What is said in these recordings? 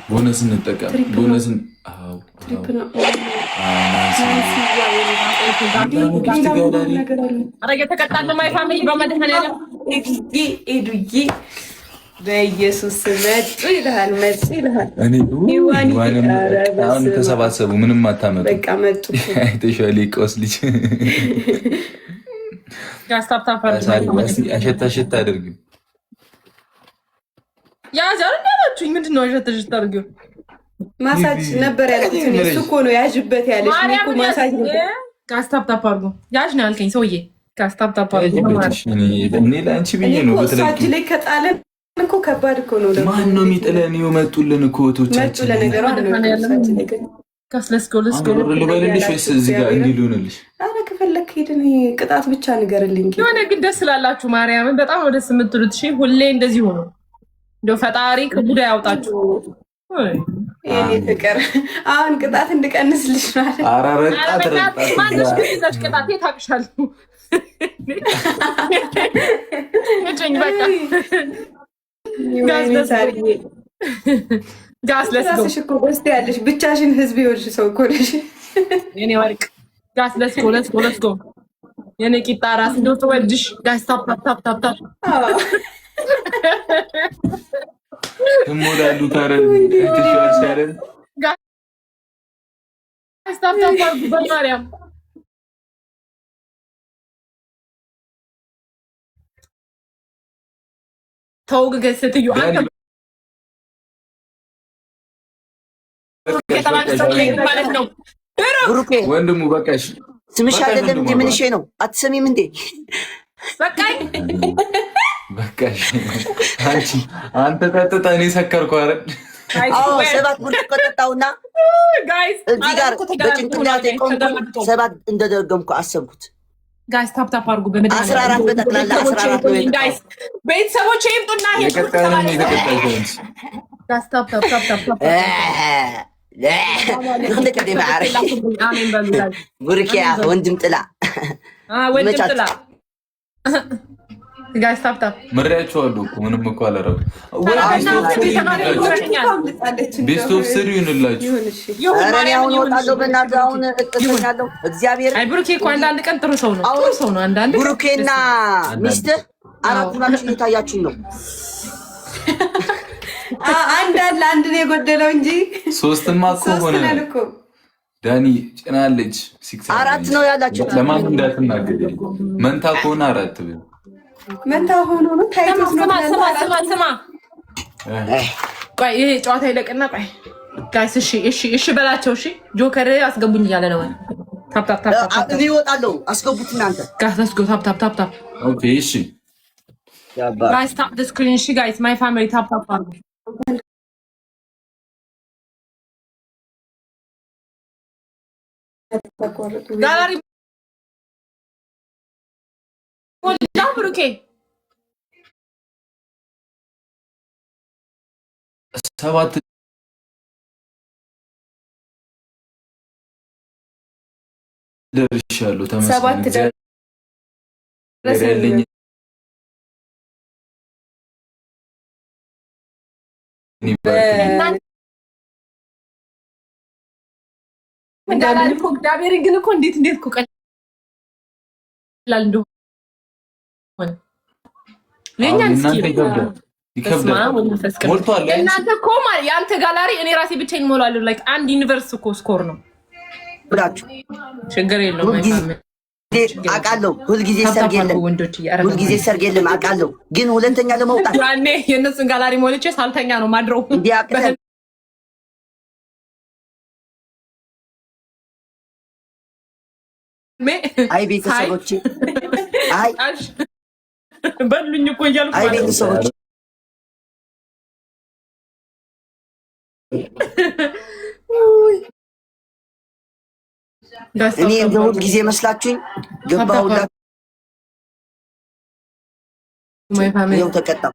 ቦነስ እንጠቀም። ቦነስን my family በመድኃኒዓለም ኤዱዬ በኢየሱስ መጡ ይልሃል፣ መጡ ይልሃል። አሁን ተሰባሰቡ፣ ምንም አታመጡ። በቃ መጡ። አይተሻል፣ የቀውስ ልጅ አሸታ አሸታ አድርጊው። ያዝ እንዳላችሁኝ ምንድን ነው? አሸታ አሸታ አድርጊው። ማሳጅ ነበር ያልኩት እኔ። እሱ እኮ ነው ያዥበት ያለሽ። እኔ እኮ ማሳጅ ነበር። guys tap tap አድርጎ ያዥ ነው ያልከኝ ሰውዬ። guys tap tap አድርጎ እኔ ለአንቺ ብዬ ነው። እሷ እጅ ላይ ከጣለን እኮ ከባድ እኮ ነው። ማን ነው የሚጥለን? ይኸው መጡልን እኮ እህቶቻችን። መጡ። ለነገሩ ልበልልሽ ወይስ እዚህ ጋር እንዲህ ልሆንልሽ? ኧረ ከፈለክ ሂድን፣ ቅጣት ብቻ ንገርልኝ። የሆነ ግን ደስ ስላላችሁ ማርያምን በጣም ነው ደስ የምትሉት። እሺ ሁሌ እንደዚህ ሆኖ እንደው ፈጣሪ ከቡዳ ያውጣችሁ። የኔ ፍቅር አሁን ቅጣት እንድቀንስልሽ ማለት ኧረ ረጣት ረጣት ማነሽ ግን ይዘሽ ቅጣት ታቅሻለሁ። በቃ ራስሽ እኮ ደስ ያለሽ ብቻሽን ህዝብ የሆንሽ ሰው እኮ ነሽ። የኔ ወርቅ guys let's go let's go let's go የኔ ቂጣ ራስ እንደው ትወድሽ። guys tap tap tap tap ትሞላሉ። ታረ guys tap tap አድርጉ በማርያም። ተው ግን ሴትዮ አንተ ማለት ነው። ብሩኬ ወንድሙ በቃሽ። ስምሽ አይደለም እንዴ? ምንሼ ነው? አትሰሚም እንዴ? በቃኝ በቃሽ። አንቺ አንተ ጠጥተህ እኔ ሰከርኩ አይደል? አዎ ሰባት ብርጭቆ ጠጣሁና እዚህ ጋር በጭንቅላቴ ቆምኩ። ሰባት እንደደገምኩ አሰብኩት። guys tap tap አድርጉ። 14 በጠቅላላ 14 ነው። guys ቤተሰቦቼ ይምጡና guys tap tap tap tap ንክልተ ማዕረ ብሩኬ ወንድም ጥላ ወንድም ጥላ guys tap tap ምሬያቸዋለሁ እኮ ምንም እኮ አላደረኩም። best of three ይሁንላችሁ። ኧረ እኔ አሁን እወጣለሁ። በእናትህ አሁን እተኛለሁ። እግዚአብሔር አይ ብሩኬ እኮ አንዳንድ ቀን ጥሩ ሰው ነው፣ ጥሩ ሰው ነው። አንዳንድ ብሩኬና ሚስትህ አራት ሁናችሁ እየታያችሁ ነው። አንድ አለ አንድ ነው የጎደለው እንጂ ሶስትማ እኮ ሆነ። ዳኒ ጭናለች። አራት ነው ያላችሁ። ለማን እንዳትናገር መንታ ከሆነ አራት ብል መንታ ሆኖ ነው ታይቶ ነው። ስማ ስማ ስማ፣ ቆይ ይሄ ጨዋታ ይለቅና፣ ቆይ guys፣ እሺ እሺ እሺ በላቸው። እሺ ጆከር አስገቡኝ እያለ ነው። tap tap tap፣ እኔ እወጣለሁ። አስገቡት እናንተ guys፣ let's go። Tap tap tap tap። Okay እሺ guys፣ tap the screen። እሺ guys፣ my family tap tap አድርጉ። ጋላሪ ሞላ ብሩኬ ሰባት ደርሻለሁ። ተመስገን ያለኝ እንዳላልኩ እግዚአብሔርን ግን እኮ እንዴት እንዴት እኮ ቀላል እንደሆነ የእኛን እስኪ እናንተ እኮ የአንተ ጋላሪ እኔ ራሴ ብቻዬን እሞላለሁ። Like አንድ universe እኮ score ነው ብላችሁ ችግር የለውም። አውቃለሁ። ሁልጊዜ ሰርግ የለም፣ ሁልጊዜ ሰርግ የለም አውቃለሁ። ግን ሁለተኛ ለመውጣት ያኔ የእነሱን ጋላሪ ሞልቼ ሳልተኛ ነው ማድረው። እንዲያቅተን አይ ቤተሰቦቼ፣ አይ በሉኝ እኮ እያልኩ አይ ቤተሰቦቼ እኔ እንደ ሁል ጊዜ መስላችሁኝ ገባሁላችሁ። ይኸው ተቀጣሁ።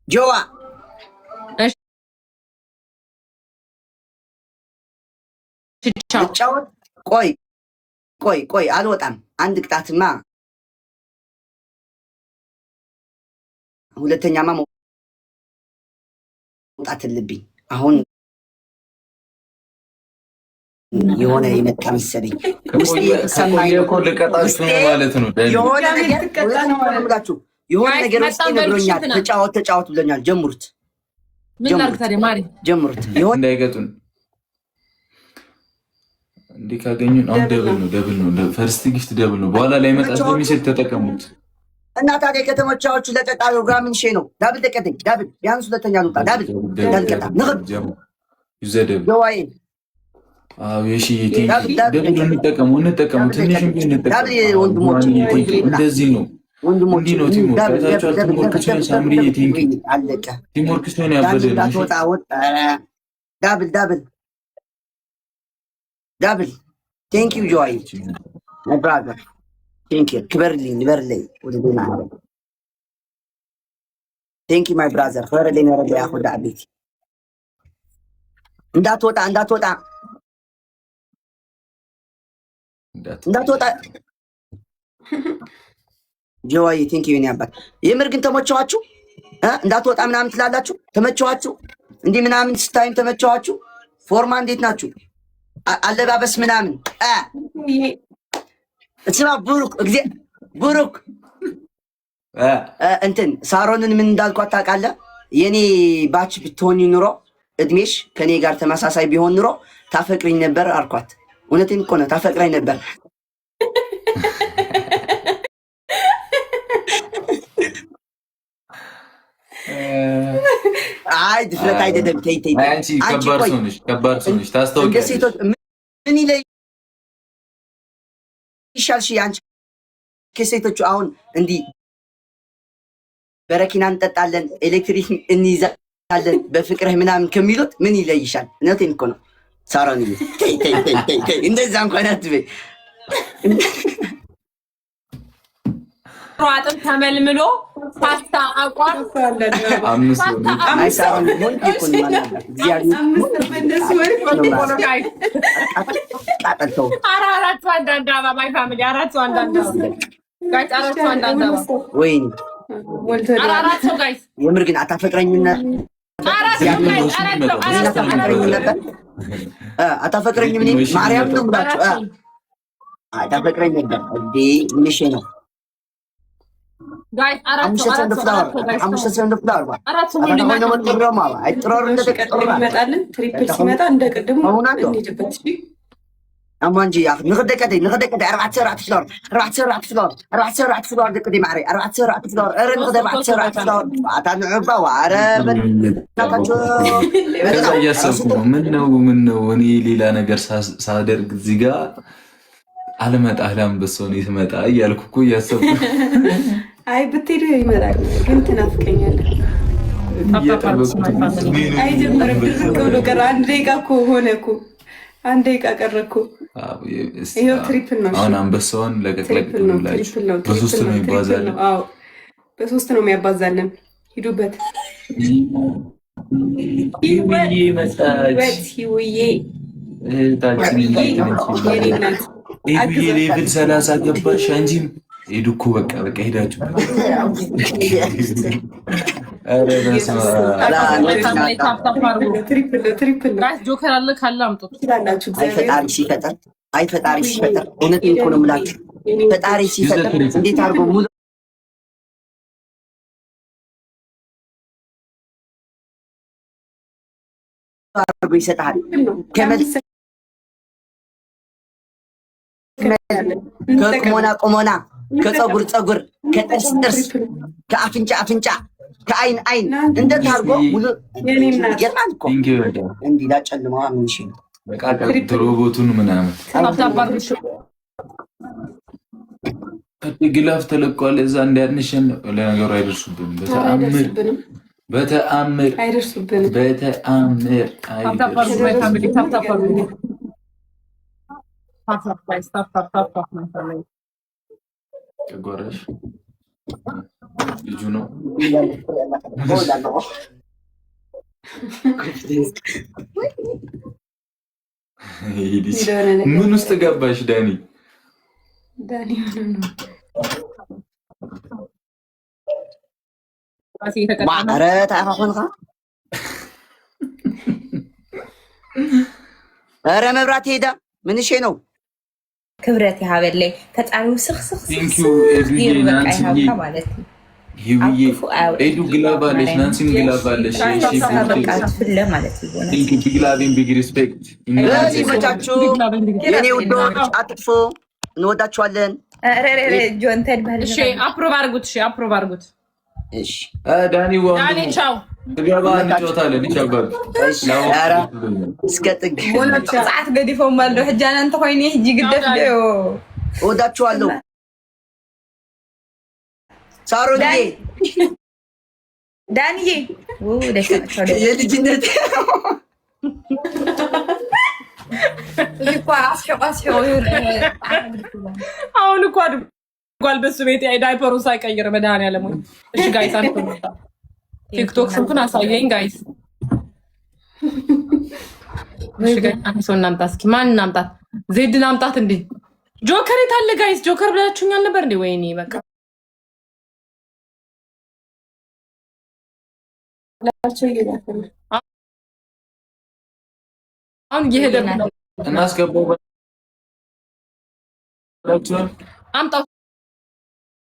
ጆዋ ልጫወት። ቆይ ቆይ ቆይ፣ አልወጣም። አንድ ቅጣትማ ሁለተኛማ መውጣት አለብኝ። አሁን የሆነ የመጣ መሰለኝ ውስጤ የተሰማኝ ከቆየ እኮ ልቀጣችሁ ነው ማለት ነው። ዳኒ የሆነ ድጋሜ ነገር ልትቀጣ ነው ማለት ነው። ምላችሁ የሆነ guys ነገር ውስጤ መጣን በሉ ነግሮኛል። ሽንትና ተጫወት ተጫወት ብሎኛል። ጀምሩት ምን ላድርግ ጀምሩት ታዲያ ማሪ? ጀምሩት። የሆነ እንዳይገጡን እንዲህ ካገኙን አሁን double double ነው። ነው፣ double ነው። First gift double ነው። በኋላ ላይ መጣ ስለሚችል ተጠቀሙት። እና ታዲያ ከተመቻዎቹ ለቀጣዩ ግራምን ሼ ነው double ደቀደኝ double ቢያንስ ሁለተኛ ልውጣ double እንዳልቀጣ ንኽድ use the double ጀዋዬ አዎ የሺ thank double double double እንጠቀሙ እንጠቀሙ፣ ትንሽም ቢሆን እንጠቀሙ። double ወንድሞች thank you። እንደዚህ ነው ወንድሞች እንዲህ ነው teamwork። double double አይታችኋል። double teamwork double ሲሆን double ሳምሪዬ double thank you። ወይኔ አለቀ። Teamwork ሲሆን ዳኒ ያበደ ነው። እሺ እንዳትወጣ ወጣ። Double double double thank you ጆይ my brother, thank you። ክበርልኝ ንበርለይ ወደ ዜና thank you my brother ክበርልኝ ንበርለይ። አኹ ዳዕቤት እንዳትወጣ እንዳትወጣ እንዳትወጣ ጆይ thank you የኔ አባት። የምር ግን ተመቸዋችሁ? እንዳትወጣ ምናምን ትላላችሁ። ተመቸዋችሁ? እንዲህ ምናምን ስታይም ተመቸዋችሁ? ፎርማ እንዴት ናችሁ? አለባበስ ምናምን እስማ ብሩክ ብሩክ እንትን ሳሮንን ምን እንዳልኳት ታውቃለህ? የኔ batch ብትሆኝ ኑሮ እድሜሽ ከኔ ጋር ተመሳሳይ ቢሆን ኑሮ ታፈቅሪኝ ነበር አልኳት። እውነቴን እኮ ነው፣ ታፈቅረኝ ነበር። አይ ድፍረት አይደለም። ተይ ተይ ተይ። አንቺ ከባድ ሰው ነሽ፣ ከባድ ሰው ነሽ። እንደ ታስታውቂያለሽ። ሴቶች ምን ይለይሻል? እሺ አንቺ ከሴቶቹ አሁን እንዲህ በረኪና እንጠጣለን፣ ኤሌክትሪክ እንይዛለን፣ በፍቅርህ ምናምን ከሚሉት ምን ይለይሻል? እውነቴን እኮ ነው ሳሮን። ተይ ተይ ተይ ተይ ተይ፣ እንደዛ እንኳን አትበይ። አጥም ተመልምሎ ፓስታ አቋም አምስት ፓስታ ወር አይ ሳሮን ሞኝ እኮ ነው ማለት እግዚአብሔር አምስት በእነሱ ወሬ guys ቃጠልተው ኧረ አራት ሰው አንዳንድ አበባ my family አራት ሰው አንዳንድ አበባ guys አራት ሰው አንዳንድ አበባ ወይኔ ሞልቶ ኧረ አራት ሰው guys የምር ግን አታፈቅረኝም ነበር? አራት ሰው guys አራት ሰው አራት ሰው አራት አታፈቅረኝም ሰው ነበር? አታፈቅረኝም? እኔ ማርያም ነው የምላችሁ። አራት ሰው አታፈቅረኝ ነበር እንዴ? ምንሽ ነው? Guys አራት ሰው አራት ሰው አራት ሰው guys ሓሙሽተ ሰብ ፍላወር አራት ሰው ሁሉ ይመጣልን። Triple ሲመጣ እንደ ቅድሙ እንሂድበት። እሺ እማ እንጂ ንክደቀደይ ንክደቀደይ ኣርባዕተ ኣርባዕተ flower ኣርባዕተ ኣርባዕተ flower ኣርባዕተ ኣርባዕተ flower ደቀደይ ማዕረይ ኣርባዕተ ኣርባዕተ flower ኧረ ንክደ ኣርባዕተ ኣርባዕተ flower ኣታ ንዑባ ኧረ በእናታችሁ ከዛ እያሰብኩ ነው። ምን ነው ምን ነው እኔ ሌላ ነገር ሳደርግ እዚህ ጋር አልመጣ ለአንበሳው እኔ ስመጣ እያልኩ እኮ እያሰብኩ አይ ብትሄዱ ይመጣል፣ ግን ትናፍቀኛለህ። እየጠበኩት ነው። አይጀምርም፣ ድርቅ ብሎ ቀረ። አንድ ደቂቃ እኮ ሆነ እኮ አንድ ደቂቃ ቀረ እኮ። ይኸው triple ነው። አሁን አንበሳውን ለቀቅለቅ Triple ነው፣ ብላችሁ Triple ነው፣ በሶስት Triple ነው ነው፣ triple ይባዛል። ነው። አዎ በሶስት ነው የሚያባዛልን። ሂዱበት። ይውዬ መጣች ህይወት ህይውዬ እህታችን እንዴት ነች? የኔ እናት ኤዱዬ level 30 ገባሽ። አንቺም ሄዱ እኮ በቃ በቃ ሄዳችሁ። ኧረ በስመ አብ። Triple ነው፣ triple ነው። Guys joker አለ ካለ አምጡት። ትችላላችሁ። አይ እግዚአብሔር ፈጣሪ ሲፈጥር፣ አይ ፈጣሪ ሲፈጥር፣ እውነቴን እኮ ነው የምላችሁ። ፈጣሪ ሲፈጥር እንዴት አድርጎ ሙሉ አድርጎ ይሰጥሃል። ከመልክ ከቁሞና ቁሞና፣ ከፀጉር ፀጉር፣ ከጥርስ ጥርስ፣ ከአፍንጫ አፍንጫ፣ ከአይን አይን እንዴት አድርጎ ሙሉ ይገርማል እኮ። Thank you በጣም። እንዲህ ላጨልመዋ ምን እሺ ነው በቃ ሮቦቱን ምናምን Tap tap አድርጉ። Glove ተለቋል። እዛ እንዳንሸን ለነገሩ አይደርሱብንም። በተአምር አይደርሱብንም፣ በተአምር አይደርሱብንም። በተአምር Tap tap አድርጉ my family tap tap አድርጉ። Tap tap guys tap tap tap tap my family ጨጓራሽ ልጁ ነው። ይሄ ልጅ እንደሆነ ነገር ምን ውስጥ ገባሽ ዳኒ? ዳኒ ሆነ ነው። ራሴ እየተቀጣ ነው። ኧረ እንታይ ኢኻ ኮንካ? ኧረ መብራት ሄዳ ምንሼ ነው? ክብረት ይሃበለይ ፈጣሪ ውስኽስኽ Thank you ኤዱዬ፣ ገይሩ በቃ ናንስዬ፣ ይሃብካ ማለት እዩ። ኣብ ሂብዬ፣ ክፉእ ኣየውዕል። ኤዱ glove አለሽ፣ ናንሲም glove አለሽ። ንስኻ በቃ ትፍለ ማለት እዩ። Thank you, big love, big respect። ይመቻችሁ የኔ ውዶች፣ አትጥፉ፣ እንወዳችኋለን። ጆን እንታይ ድበሃል? እሺ approve አድርጉት። እሺ approve አድርጉት። እሺ። ዳኒ። ዳኒ ቻው። ገባ እንጫወታለን። ይቻባል። እሺ፣ ኧረ እስከ ጥግ። ሰዓት ገዲፎም ኣሎ። ሕጂ ኣነ እንተኮይኒ ሕጂ ግደፍ ዶ? እወዳችኋለሁ። ሳሮንዬ። ዳንዬ የልጅነት እኳ ኣስሒቁ ኣስሒቁ። አሁን እኮ አድጓል። በሱ ቤት ዳይፐሩን ሳይቀይር መድኃኒዓለም ወይ። እሺ guys፣ አንተ ቲክቶክ ስንቱን አሳየኝ guys። እሺ guys፣ አንድ ሰው እናምጣ እስኪ። ማን እናምጣት? ዜድ እናምጣት እንዴ? ጆከር የት አለ guys? ጆከር ብላችሁኛል ነበር እንዴ? ወይኔ በቃ። አሁን እየሄደ ነው። እናስገባው። አምጣው።